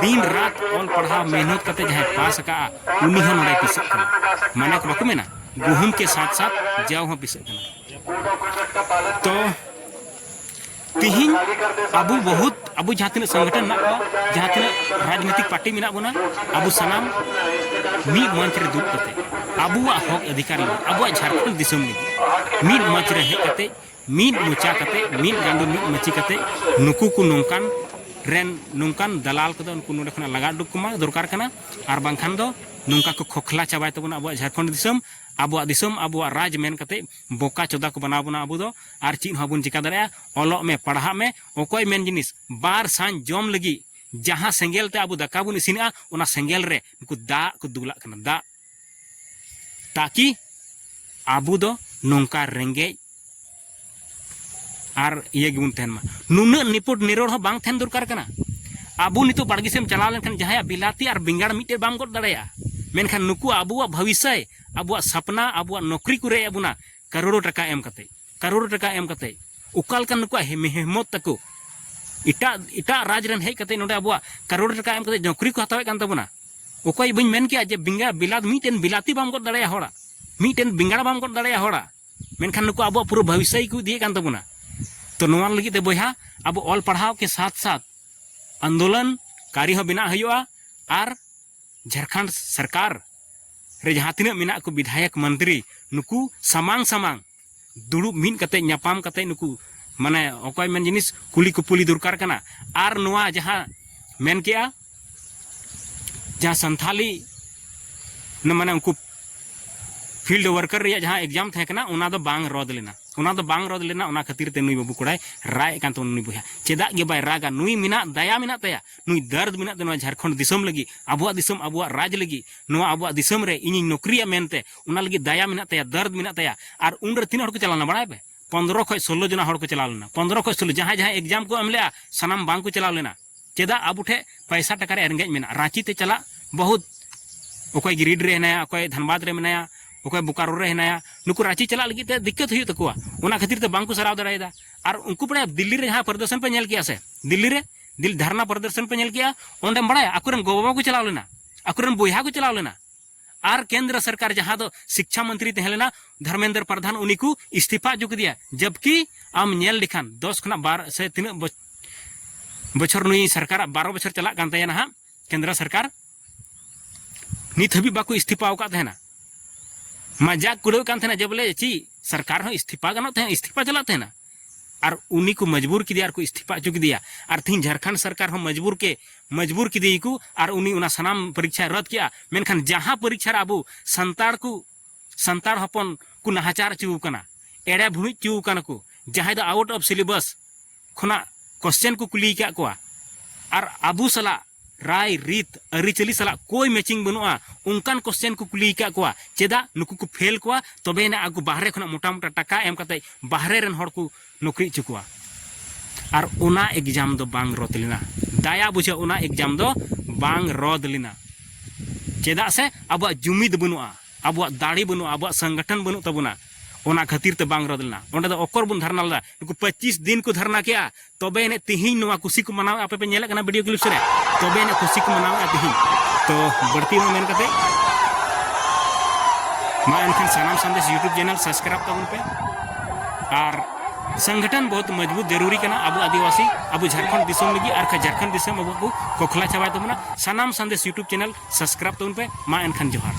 ᱫᱤᱱ ᱨᱟᱛ ᱚᱞ ᱯᱟᱲᱦᱟᱣ ᱢᱮᱦᱱᱚᱛ ᱠᱟᱛᱮ ᱡᱟᱦᱟᱸᱭ ᱯᱟᱥ ᱟᱠᱟᱫᱼᱟ, ᱩᱱᱤ ᱦᱚᱸ ᱱᱚᱰᱮᱭ ᱯᱤᱥᱟᱹᱜ ᱠᱟᱱᱟ᱾ ᱢᱟᱱᱮ ᱠᱚ ᱵᱟᱠᱚ ᱢᱮᱱᱟ, ᱜᱩᱦᱩᱢ ᱠᱮ ᱥᱟᱛ ᱥᱟᱛ ᱡᱟᱣ ᱦᱚᱸ ᱯᱤᱥᱟᱹᱜ ᱠᱟᱱᱟ᱾ ᱛᱚ ᱛᱤᱦᱤᱧ ᱟᱵᱚ ᱵᱚᱦᱩᱛ, ᱟᱵᱚ ᱡᱟᱦᱟᱸ ᱛᱤᱱᱟᱹᱜ ᱥᱚᱝᱜᱚᱴᱷᱚᱱ ᱢᱮᱱᱟᱜ ᱠᱚᱣᱟ, ᱡᱟᱦᱟᱸ ᱛᱤᱱᱟᱹᱜ ᱨᱟᱡᱽᱱᱤᱛᱤᱠ ᱯᱟᱨᱴᱤ ᱢᱮᱱᱟᱜ ᱵᱚᱱᱟ, ᱟᱵᱚ ᱥᱟᱱᱟᱢ ᱢᱤᱫ ᱢᱚᱧᱪ ᱨᱮ ᱫᱩᱲᱩᱵ ᱠᱟᱛᱮ ᱟᱵᱚᱣᱟᱜ ᱦᱚᱠ ᱚᱫᱷᱤᱠᱟᱨ ᱞᱟᱹᱜᱤᱫ, ᱟᱵᱚᱣᱟᱜ ᱡᱷᱟᱲᱠᱷᱚᱸᱰ ᱫᱤᱥᱚᱢ ᱞᱟᱹᱜᱤᱫ ᱢᱤᱫ ᱢᱚᱧᱪ ᱨᱮ ᱦᱮᱡ ᱠᱟᱛᱮ, ᱢᱤᱫ ᱢᱚᱪᱟ ᱠᱟᱛᱮ, ᱢᱤᱫ ᱜᱟᱸᱰᱚ, ᱢᱤᱫ ᱢᱟᱹᱪᱤ ᱠᱟᱛᱮ ᱱᱩᱠᱩ ᱠᱚ ᱱᱚᱝᱠᱟᱱ ᱨᱮᱱ, ᱱᱚᱝᱠᱟᱱ ᱫᱟᱞᱟᱞ ᱠᱚᱫᱚ ᱱᱩᱠᱩ ᱱᱚᱰᱮ ᱠᱷᱚᱱᱟᱜ ᱞᱟᱜᱟ ᱩᱰᱩᱠ ᱠᱚᱢᱟ ᱫᱚᱨᱠᱟᱨ ᱠᱟᱱᱟ᱾ ᱟᱨ ᱵᱟᱝᱠᱷᱟᱱ ᱫᱚ ᱱᱚᱝᱠᱟ ᱠᱚ ᱠᱷᱚᱠᱷᱞᱟ ᱪᱟᱵᱟᱭ ᱛᱟᱵᱚᱱᱟ ᱟᱵᱚᱣᱟᱜ ᱡᱷᱟᱲᱠᱷᱚᱸᱰ ᱫᱤᱥᱚᱢ, ᱟᱵᱚᱣᱟᱜ ᱫᱤᱥᱚᱢ, ᱟᱵᱚᱣᱟᱜ ᱨᱟᱡᱽ ᱢᱮᱱ ᱠᱟᱛᱮ ᱵᱚᱠᱟ ᱪᱚᱫᱟ ᱠᱚ ᱵᱮᱱᱟᱣ ᱵᱚᱱᱟ ᱟᱵᱚ ᱫᱚ᱾ ᱟᱨ ᱪᱮᱫ ᱦᱚᱸ ᱵᱟᱵᱚᱱ ᱪᱤᱠᱟ ᱫᱟᱲᱮᱭᱟᱜᱼᱟ᱾ ᱚᱞᱚᱜ ᱢᱮ, ᱯᱟᱲᱦᱟᱜ ᱢᱮ, ᱚᱠᱚᱭ ᱢᱮᱱ ᱡᱤᱱᱤᱥ ᱵᱟᱨ ᱥᱟᱸᱡ ᱡᱚᱢ ᱞᱟᱹᱜᱤᱫ ᱡᱟᱦᱟᱸ ᱥᱮᱸᱜᱮᱞ ᱛᱮ ᱟᱵᱚ ᱫᱟᱠᱟ ᱵᱚᱱ ᱤᱥᱤᱱᱮᱜᱼᱟ, ᱚᱱᱟ ᱥᱮᱸᱜᱮᱞ ᱨᱮ ᱱᱩᱠᱩ ᱫᱟᱜ ᱠᱚ ᱫᱩᱞᱟᱜ ᱠᱟᱱᱟ, ᱫᱟᱜ᱾ ᱛᱟᱠᱤ ᱟᱵᱚ ᱫᱚ ᱱᱚᱝᱠᱟ ᱨᱮᱸᱜᱮᱡ ᱟᱨ ᱤᱭᱟᱹ ᱜᱮᱵᱚᱱ ᱛᱟᱦᱮᱱ ᱢᱟ᱾ ᱱᱩᱱᱟᱹᱜ ᱱᱤᱯᱩᱴ ᱱᱤᱨᱚᱲ ᱦᱚᱸ ᱵᱟᱝ ᱛᱟᱦᱮᱱ ᱫᱚᱨᱠᱟᱨ ᱠᱟᱱᱟ᱾ ᱟᱵᱚ ᱱᱤᱛᱚᱜ ᱵᱟᱲᱜᱮ ᱥᱮᱫ ᱮᱢ ᱪᱟᱞᱟᱣ ᱞᱮᱱᱠᱷᱟᱱ ᱡᱟᱦᱟᱸᱭᱟᱜ ᱵᱤᱞᱟᱛᱤ ᱟᱨ ᱵᱮᱸᱜᱟᱲ ᱢᱤᱫᱴᱮᱡ ᱵᱟᱢ ᱜᱚᱫ ᱫᱟᱲᱮᱭᱟᱜᱼᱟ, ᱢᱮᱱᱠᱷᱟᱱ ᱱᱩᱠᱩ ᱟᱵᱚᱣᱟᱜ ᱵᱷᱚᱵᱤᱥᱥᱚᱭ, ᱟᱵᱚᱣᱟᱜ ᱥᱟᱯᱱᱟ, ᱟᱵᱚᱣᱟᱜ ᱱᱚᱠᱨᱤ ᱠᱚ ᱨᱮᱡ ᱮᱫ ᱵᱚᱱᱟ ᱠᱟᱨᱳᱲᱚ ᱴᱟᱠᱟ ᱮᱢ ᱠᱟᱛᱮ, ᱠᱟᱨᱳᱲᱚ ᱴᱟᱠᱟ ᱮᱢ ᱠᱟᱛᱮ᱾ ᱚᱠᱟ ᱞᱮᱠᱟᱱ ᱱᱩᱠᱩᱣᱟᱜ ᱦᱮᱢ-, ᱦᱮᱢᱚᱛ ᱛᱟᱠᱚ? ᱮᱴᱟᱜ ᱮᱴᱟᱜ ᱨᱟᱡᱽ ᱨᱮᱱ ᱦᱮᱡ ᱠᱟᱛᱮ ᱱᱚᱰᱮ ᱟᱵᱚᱣᱟᱜ ᱠᱟᱨᱳᱲ ᱴᱟᱠᱟ ᱮᱢ ᱠᱟᱛᱮ ᱱᱚᱠᱨᱤ ᱠᱚ ᱦᱟᱛᱟᱣᱮᱫ ᱠᱟᱱ ᱛᱟᱵᱚᱱᱟ᱾ ᱚᱠᱚᱭ ᱵᱟᱹᱧ ᱢᱮᱱ ᱠᱮᱭᱟ ᱡᱮ ᱵᱮᱸᱜᱟ- ᱵᱤᱞᱟᱛ ᱢᱤᱫᱴᱮᱱ ᱵᱤᱞᱟᱛᱤ ᱵᱟᱢ ᱜᱚᱫ ᱫᱟᱲᱮᱭᱟᱜᱼᱟ ᱦᱚᱲᱟᱜ, ᱢᱤᱫᱴᱮᱱ ᱵᱮᱸᱜᱟᱲ ᱵᱟᱢ ᱜᱚᱫ ᱫᱟᱲᱮᱭᱟᱜᱼᱟ ᱦᱚᱲᱟᱜ, ᱢᱮᱱᱠᱷᱟᱱ ᱱᱩᱠᱩ ᱟᱵᱚᱣᱟᱜ ᱯᱩᱨᱟᱹ ᱵᱷᱚᱵᱤᱥᱥᱚ ᱜᱮᱠᱚ ᱤᱫᱤᱭᱮᱫ ᱠᱟᱱ ᱛᱟᱵᱚᱱᱟ᱾ ᱛᱚ ᱱᱚᱣᱟ ᱞᱟᱹᱜᱤᱫ ᱛᱮ ᱵᱚᱭᱦᱟ, ᱟᱵᱚ ᱚᱞ ᱯᱟᱲᱦᱟᱣ ᱠᱮ ᱥᱟᱛ ᱥᱟᱛ ᱟᱱᱫᱳᱞᱚᱱ ᱠᱟᱨᱤ ᱦᱚᱸ ᱵᱮᱱᱟᱜ ᱦᱩᱭᱩᱜᱼᱟ᱾ ᱟᱨ ᱡᱷᱟᱲᱠᱷᱚᱸᱰ ᱥᱚᱨᱠᱟᱨ ᱨᱮ ᱡᱟᱦᱟᱸ ᱛᱤᱱᱟᱹᱜ ᱢᱮᱱᱟᱜ ᱠᱚ ᱵᱤᱫᱷᱟᱭᱚᱠ ᱢᱚᱱᱛᱨᱤ, ᱱᱩᱠᱩ ᱥᱟᱢᱟᱝ ᱥᱟᱢᱟᱝ ᱫᱩᱲᱩᱵ ᱢᱤᱫ ᱠᱟᱛᱮ, ᱧᱟᱯᱟᱢ ᱠᱟᱛᱮ, ᱱᱩᱠᱩ ᱢᱟᱱᱮ ᱚᱠᱚᱭ ᱢᱮᱱ ᱡᱤᱱᱤᱥ ᱠᱩᱞᱤ ᱠᱩᱯᱩᱞᱤ ᱫᱚᱨᱠᱟᱨ ᱠᱟᱱᱟ᱾ ᱟᱨ ᱱᱚᱣᱟ ᱡᱟᱦᱟᱸ ᱢᱮᱱ ᱠᱮᱜᱼᱟ, ᱡᱟᱦᱟᱸ ᱥᱟᱱᱛᱷᱟᱞᱤ ᱢᱟᱱᱮ ᱩᱱᱠᱩ ᱯᱷᱤᱞᱰ ᱣᱟᱨᱠᱟᱨ ᱨᱮᱭᱟᱜ ᱡᱟᱦᱟᱸ ᱮᱠᱡᱟᱢ ᱛᱟᱦᱮᱸ ᱠᱟᱱᱟ, ᱚᱱᱟ ᱫᱚ ᱵᱟᱝ ᱨᱚᱫ ᱞᱮᱱᱟ᱾ ᱚᱱᱟ ᱫᱚ ᱵᱟᱝ ᱨᱚᱫ ᱞᱮᱱᱟ᱾ ᱚᱱᱟ ᱠᱷᱟᱹᱛᱤᱨ ᱛᱮ ᱱᱩᱭ ᱵᱟᱹᱵᱩ ᱠᱚᱲᱟᱭ ᱨᱟᱜ ᱮᱫ ᱠᱟᱱ ᱛᱟᱵᱚᱱᱟ᱾ ᱱᱩᱭ ᱵᱚᱭᱦᱟ ᱪᱮᱫᱟᱜ ᱜᱮ ᱵᱟᱭ ᱨᱟᱜᱟ? ᱱᱩᱭ ᱢᱮᱱᱟᱜ, ᱫᱟᱭᱟ ᱢᱮᱱᱟᱜ ᱛᱟᱭᱟ, ᱱᱩᱭ ᱫᱟᱨᱫ ᱢᱮᱱᱟᱜ ᱛᱟᱭᱟ ᱱᱚᱣᱟ ᱡᱷᱟᱲᱠᱷᱚᱸᱰ ᱫᱤᱥᱚᱢ ᱞᱟᱹᱜᱤᱫ, ᱟᱵᱚᱣᱟᱜ ᱫᱤᱥᱚᱢ, ᱟᱵᱚᱣᱟᱜ ᱨᱟᱡᱽ ᱞᱟᱹᱜᱤᱫ, ᱱᱚᱣᱟ ᱟᱵᱚᱣᱟᱜ ᱫᱤᱥᱚᱢ ᱨᱮ ᱤᱧᱤᱧ ᱱᱚᱠᱨᱤᱭᱟ ᱢᱮᱱᱛᱮ᱾ ᱚᱱᱟ ᱞᱟᱹᱜᱤᱫ ᱫᱟᱭᱟ ᱢᱮᱱᱟᱜ ᱛᱟᱭᱟ, ᱫᱟᱨᱫ ᱢᱮᱱᱟᱜ ᱛᱟᱭᱟ᱾ ᱟᱨ ᱩᱱᱨᱮ ᱛᱤᱱᱟᱹᱜ ᱦᱚᱲ ᱠᱚ ᱪᱟᱞᱟᱣ ᱞᱮᱱᱟ ᱵᱟᱲᱟᱭ ᱯᱮ? ᱯᱚᱱᱫᱽᱨᱚ ᱠᱷᱚᱱ ᱥᱳᱞᱞᱳ ᱡᱚᱱᱟ ᱦᱚᱲ ᱠᱚ ᱪᱟᱞᱟᱣ ᱞᱮᱱᱟ᱾ ᱯᱚᱱᱫᱽᱨᱚ ᱠᱷᱚᱱ ᱥᱳᱞᱞᱳ, ᱡᱟᱦᱟᱸᱭ ᱡᱟᱦᱟᱸᱭ ᱮᱠᱡᱟᱢ ᱠᱚ ᱮᱢ ᱞᱮᱜᱼᱟ, ᱥᱟᱱᱟᱢ ᱵᱟᱝ ᱠᱚ ᱪᱟᱞᱟᱣ ᱞᱮᱱᱟ᱾ ᱪᱮᱫᱟᱜ? ᱟᱵᱚ ᱴᱷᱮᱱ ᱯᱚᱭᱥᱟ ᱴᱟᱠᱟ ᱨᱮᱭᱟᱜ ᱨᱮᱸᱜᱮᱡ ᱢᱮᱱᱟᱜᱼᱟ᱾ ᱨᱟᱸᱪᱤ ᱛᱮ ᱪᱟᱞᱟᱜ ᱵᱚᱦᱩᱛ, ᱚᱠᱚᱭ ᱜᱤᱨᱤᱰᱤ ᱨᱮ ᱦᱮᱱᱟᱭᱟ, ᱚᱠᱚᱭ ᱫᱷᱟᱱᱵᱟᱫᱽ ᱨᱮ ᱢᱮᱱᱟᱭᱟ, ᱚᱠᱚᱭ ᱵᱳᱠᱟᱨᱳ ᱨᱮ ᱦᱮᱱᱟᱭᱟ, ᱱᱩᱠᱩ ᱨᱟᱸᱪᱤ ᱪᱟᱞᱟᱜ ᱞᱟᱹᱜᱤᱫ ᱛᱮ ᱫᱤᱠᱠᱟᱛ ᱦᱩᱭᱩᱜ ᱛᱟᱠᱚᱣᱟ᱾ ᱚᱱᱟ ᱠᱷᱟᱹᱛᱤᱨ ᱛᱮ ᱵᱟᱝ ᱠᱚ ᱥᱟᱨᱟᱣ ᱫᱟᱲᱮᱭᱟᱫᱟ᱾ ᱟᱨ ᱩᱱᱠᱩ ᱵᱟᱲᱟᱭᱟ, ᱫᱤᱞᱞᱤ ᱨᱮ ᱡᱟᱦᱟᱸ ᱯᱨᱚᱫᱚᱨᱥᱚᱱ ᱯᱮ ᱧᱮᱞ ᱠᱮᱜᱼᱟ ᱥᱮ, ᱫᱤᱞᱞᱤ ᱨᱮ ᱫᱤᱞ ᱫᱷᱟᱨᱱᱟ ᱯᱨᱚᱫᱚᱨᱥᱚᱱ ᱯᱮ ᱧᱮᱞ ᱠᱮᱜᱼᱟ, ᱚᱸᱰᱮᱢ ᱵᱟᱲᱟᱭᱟ ᱟᱠᱚᱨᱮᱱ ᱜᱚ-ᱵᱟᱵᱟ ᱠᱚ ᱪᱟᱞᱟᱣ ᱞᱮᱱᱟ, ᱟᱠᱚᱨᱮᱱ ᱵᱚᱭᱦᱟ ᱠᱚ ᱪᱟᱞᱟᱣ ᱞᱮᱱᱟ᱾ ᱟᱨ ᱠᱮᱱᱫᱨᱚ ᱥᱚᱨᱠᱟᱨ ᱡᱟᱦᱟᱸ ᱫᱚ ᱥᱤᱠᱪᱷᱟ ᱢᱚᱱᱛᱨᱤ ᱛᱟᱦᱮᱸ ᱞᱮᱱᱟ ᱫᱷᱚᱨᱢᱮᱱᱫᱨᱚ ᱯᱨᱚᱫᱷᱟᱱ, ᱩᱱᱤ ᱠᱚ ᱤᱥᱛᱤᱯᱷᱟ ᱦᱚᱪᱚ ᱠᱮᱫᱮᱭᱟ᱾ ᱡᱚᱵᱠᱤ ᱟᱢ ᱧᱮᱞ ᱞᱮᱠᱷᱟᱱ ᱫᱚᱥ ᱠᱷᱚᱱᱟᱜ ᱵᱟᱨ ᱥᱮ ᱛᱤᱱᱟᱹᱜ ᱵᱚᱪ-, ᱵᱚᱪᱷᱚᱨ ᱱᱩᱭ ᱥᱚᱨᱠᱟᱨᱟᱜ ᱵᱟᱨᱚ ᱵᱚᱪᱷᱚᱨ ᱪᱟᱞᱟᱜ ᱠᱟᱱ ᱛᱟᱭᱟ ᱱᱟᱦᱟᱜ ᱠᱮᱱᱫᱨᱚ ᱥᱚᱨᱠᱟᱨ, ᱱᱤᱛ ᱦᱟᱹᱵᱤᱡ ᱵᱟᱠᱚ ᱤᱥᱛᱤᱯᱷᱟ ᱟᱠᱟᱫ ᱛᱟᱦᱮᱱᱟ᱾ ᱢᱟᱡᱟᱠ ᱠᱩᱲᱟᱹᱜ ᱠᱟᱱ ᱛᱟᱦᱮᱱᱟ ᱡᱮ ᱵᱚᱞᱮ ᱪᱮᱫ ᱥᱚᱨᱠᱟᱨ ᱦᱚᱸ ᱤᱥᱛᱤᱯᱷᱟ ᱜᱟᱱᱚᱜ ᱛᱟᱦᱮᱱᱟ, ᱤᱥᱛᱤᱯᱷᱟ ᱪᱟᱞᱟᱜ ᱛᱟᱦᱮᱱᱟ᱾ ᱟᱨ ᱩᱱᱤ ᱠᱚ ᱢᱚᱡᱽᱵᱩᱨ ᱠᱮᱫᱮᱭᱟ ᱟᱨ ᱠᱚ ᱤᱥᱛᱤᱯᱷᱟ ᱦᱚᱪᱚ ᱠᱮᱫᱮᱭᱟ᱾ ᱟᱨ ᱛᱤᱦᱤᱧ ᱡᱷᱟᱲᱠᱷᱚᱸᱰ ᱥᱚᱨᱠᱟᱨ ᱦᱚᱸ ᱢᱚᱡᱽᱵᱩᱨ ᱠᱮ ᱢᱚᱡᱽᱵᱩᱨ ᱠᱮᱫᱮᱭᱟᱠᱚ ᱟᱨ ᱩᱱᱤ ᱚᱱᱟ ᱥᱟᱱᱟᱢ ᱯᱚᱨᱤᱠᱠᱷᱟᱭ ᱨᱚᱫ ᱠᱮᱜᱼᱟ᱾ ᱢᱮᱱᱠᱷᱟᱱ ᱡᱟᱦᱟᱸ ᱯᱚᱨᱤᱠᱠᱷᱟ ᱨᱮ ᱟᱵᱚ ᱥᱟᱱᱛᱟᱲ ᱠᱚ, ᱥᱟᱱᱛᱟᱲ ᱦᱚᱯᱚᱱ ᱠᱚ ᱱᱟᱦᱟᱪᱟᱨ ᱦᱚᱪᱚ ᱠᱟᱱᱟ ᱠᱚ, ᱮᱲᱮ ᱵᱷᱩᱲᱩᱡ ᱦᱚᱪᱚ ᱠᱟᱱᱟ ᱠᱚ, ᱡᱟᱦᱟᱸᱭ ᱫᱚ out of syllabus ᱠᱷᱚᱱᱟᱜ question ᱠᱚ ᱠᱩᱞᱤ ᱟᱠᱟᱫ ᱠᱚᱣᱟ, ᱟᱨ ᱟᱵᱚ ᱥᱟᱞᱟᱜ ᱨᱟᱭ ᱨᱤᱛ ᱟᱹᱨᱤᱪᱟᱹᱞᱤ ᱥᱟᱞᱟᱜ ᱠᱳᱭ matching ᱵᱟᱹᱱᱩᱜᱼᱟ, ᱚᱱᱠᱟᱱ question ᱠᱚ ᱠᱩᱞᱤ ᱟᱠᱟᱫ ᱠᱚᱣᱟ᱾ ᱪᱮᱫᱟᱜ ᱱᱩᱠᱩ ᱠᱚ ᱯᱷᱮᱞ ᱠᱚᱣᱟ? ᱛᱚᱵᱮ ᱮᱱᱟ ᱟᱠᱚ ᱵᱟᱦᱨᱮ ᱠᱷᱚᱱᱟᱜ ᱢᱚᱴᱟ ᱢᱚᱴᱟ ᱴᱟᱠᱟ ᱮᱢ ᱠᱟᱛᱮ ᱵᱟᱦᱨᱮ ᱨᱮᱱ ᱦᱚᱲ ᱠᱚ ᱱᱚᱠᱨᱤ ᱦᱚᱪᱚ ᱠᱚᱣᱟ᱾ ᱟᱨ ᱚᱱᱟ ᱮᱠᱡᱟᱢ ᱫᱚ ᱵᱟᱝ ᱨᱚᱫ ᱞᱮᱱᱟ᱾ ᱫᱟᱭᱟ ᱵᱩᱡᱷᱟᱹᱣ, ᱚᱱᱟ ᱮᱠᱡᱟᱢ ᱫᱚ ᱵᱟᱝ ᱨᱚᱫ ᱞᱮᱱᱟ᱾ ᱪᱮᱫᱟᱜ ᱥᱮ ᱟᱵᱚᱣᱟᱜ ᱡᱩᱢᱤᱫ ᱵᱟᱹᱱᱩᱜᱼᱟ, ᱟᱵᱚᱣᱟᱜ ᱫᱟᱲᱮ ᱵᱟᱹᱱᱩᱜᱼᱟ, ᱟᱵᱚᱣᱟᱜ ᱥᱚᱝᱜᱚᱴᱷᱚᱱ ᱵᱟᱹᱱᱩᱜ ᱛᱟᱵᱚᱱᱟ᱾ ᱚᱱᱟ ᱠᱷᱟᱹᱛᱤᱨ ᱛᱮ ᱵᱟᱝ ᱨᱚᱫ ᱞᱮᱱᱟ᱾ ᱚᱸᱰᱮ ᱫᱚ ᱚᱠᱚᱨ ᱵᱚᱱ ᱫᱷᱟᱨᱱᱟ ᱞᱮᱫᱟ? ᱱᱩᱠᱩ ᱯᱚᱸᱪᱤᱥ ᱫᱤᱱ ᱠᱚ ᱫᱷᱟᱨᱱᱟ ᱠᱮᱜᱼᱟ, ᱛᱚᱵᱮ ᱮᱱᱮᱡ ᱛᱤᱦᱤᱧ ᱱᱚᱣᱟ ᱠᱩᱥᱤ ᱠᱚ ᱢᱟᱱᱟᱣᱮᱫᱼᱟ᱾ ᱟᱯᱮ ᱯᱮ ᱧᱮᱞᱮᱫ ᱠᱟᱱᱟ ᱵᱷᱤᱰᱤᱭᱳ ᱠᱞᱤᱯᱥ ᱨᱮ, ᱛᱚᱵᱮ ᱮᱱᱮᱡ ᱠᱩᱥᱤ ᱠᱚ ᱢᱟᱱᱟᱣᱮᱫᱼᱟ ᱛᱤᱦᱤᱧ᱾ ᱛᱚ ᱵᱟᱹᱲᱛᱤ ᱵᱟᱝ ᱢᱮᱱ ᱠᱟᱛᱮ, ᱢᱟ ᱮᱱᱠᱷᱟᱱ ᱥᱟᱱᱟᱢ ᱥᱟᱸᱫᱮᱥ YouTube ᱪᱮᱱᱮᱞ ᱥᱟᱵᱥᱠᱨᱟᱭᱤᱵ ᱛᱟᱵᱚᱱ ᱯᱮ᱾ ᱟᱨ ᱥᱚᱝᱜᱚᱴᱷᱚᱱ ᱵᱚᱦᱩᱛ ᱢᱚᱡᱽᱵᱩᱛ ᱡᱟᱹᱨᱩᱨᱤ ᱠᱟᱱᱟ ᱟᱵᱚ ᱟᱹᱫᱤᱵᱟᱹᱥᱤ, ᱟᱵᱚ ᱡᱷᱟᱲᱠᱷᱚᱸᱰ ᱫᱤᱥᱚᱢ ᱞᱟᱹᱜᱤᱫ᱾ ᱟᱨ ᱠᱷᱟᱡ ᱡᱷᱟᱲᱠᱷᱚᱸᱰ ᱫᱤᱥᱚᱢ ᱟᱵᱚ ᱠᱚ ᱠᱚᱠᱷᱞᱟ ᱪᱟᱵᱟᱭ ᱛᱟᱵᱚᱱᱟ᱾ ᱥᱟᱱᱟᱢ ᱥᱟᱸᱫᱮᱥ YouTube ᱪᱮᱱᱮᱞ ᱥᱟᱵᱥᱠᱨᱟᱭᱤᱵ ᱛᱟᱵᱚᱱ ᱯᱮ᱾ ᱢᱟ ᱮᱱᱠᱷᱟᱱ ᱡᱚᱦᱟᱨ᱾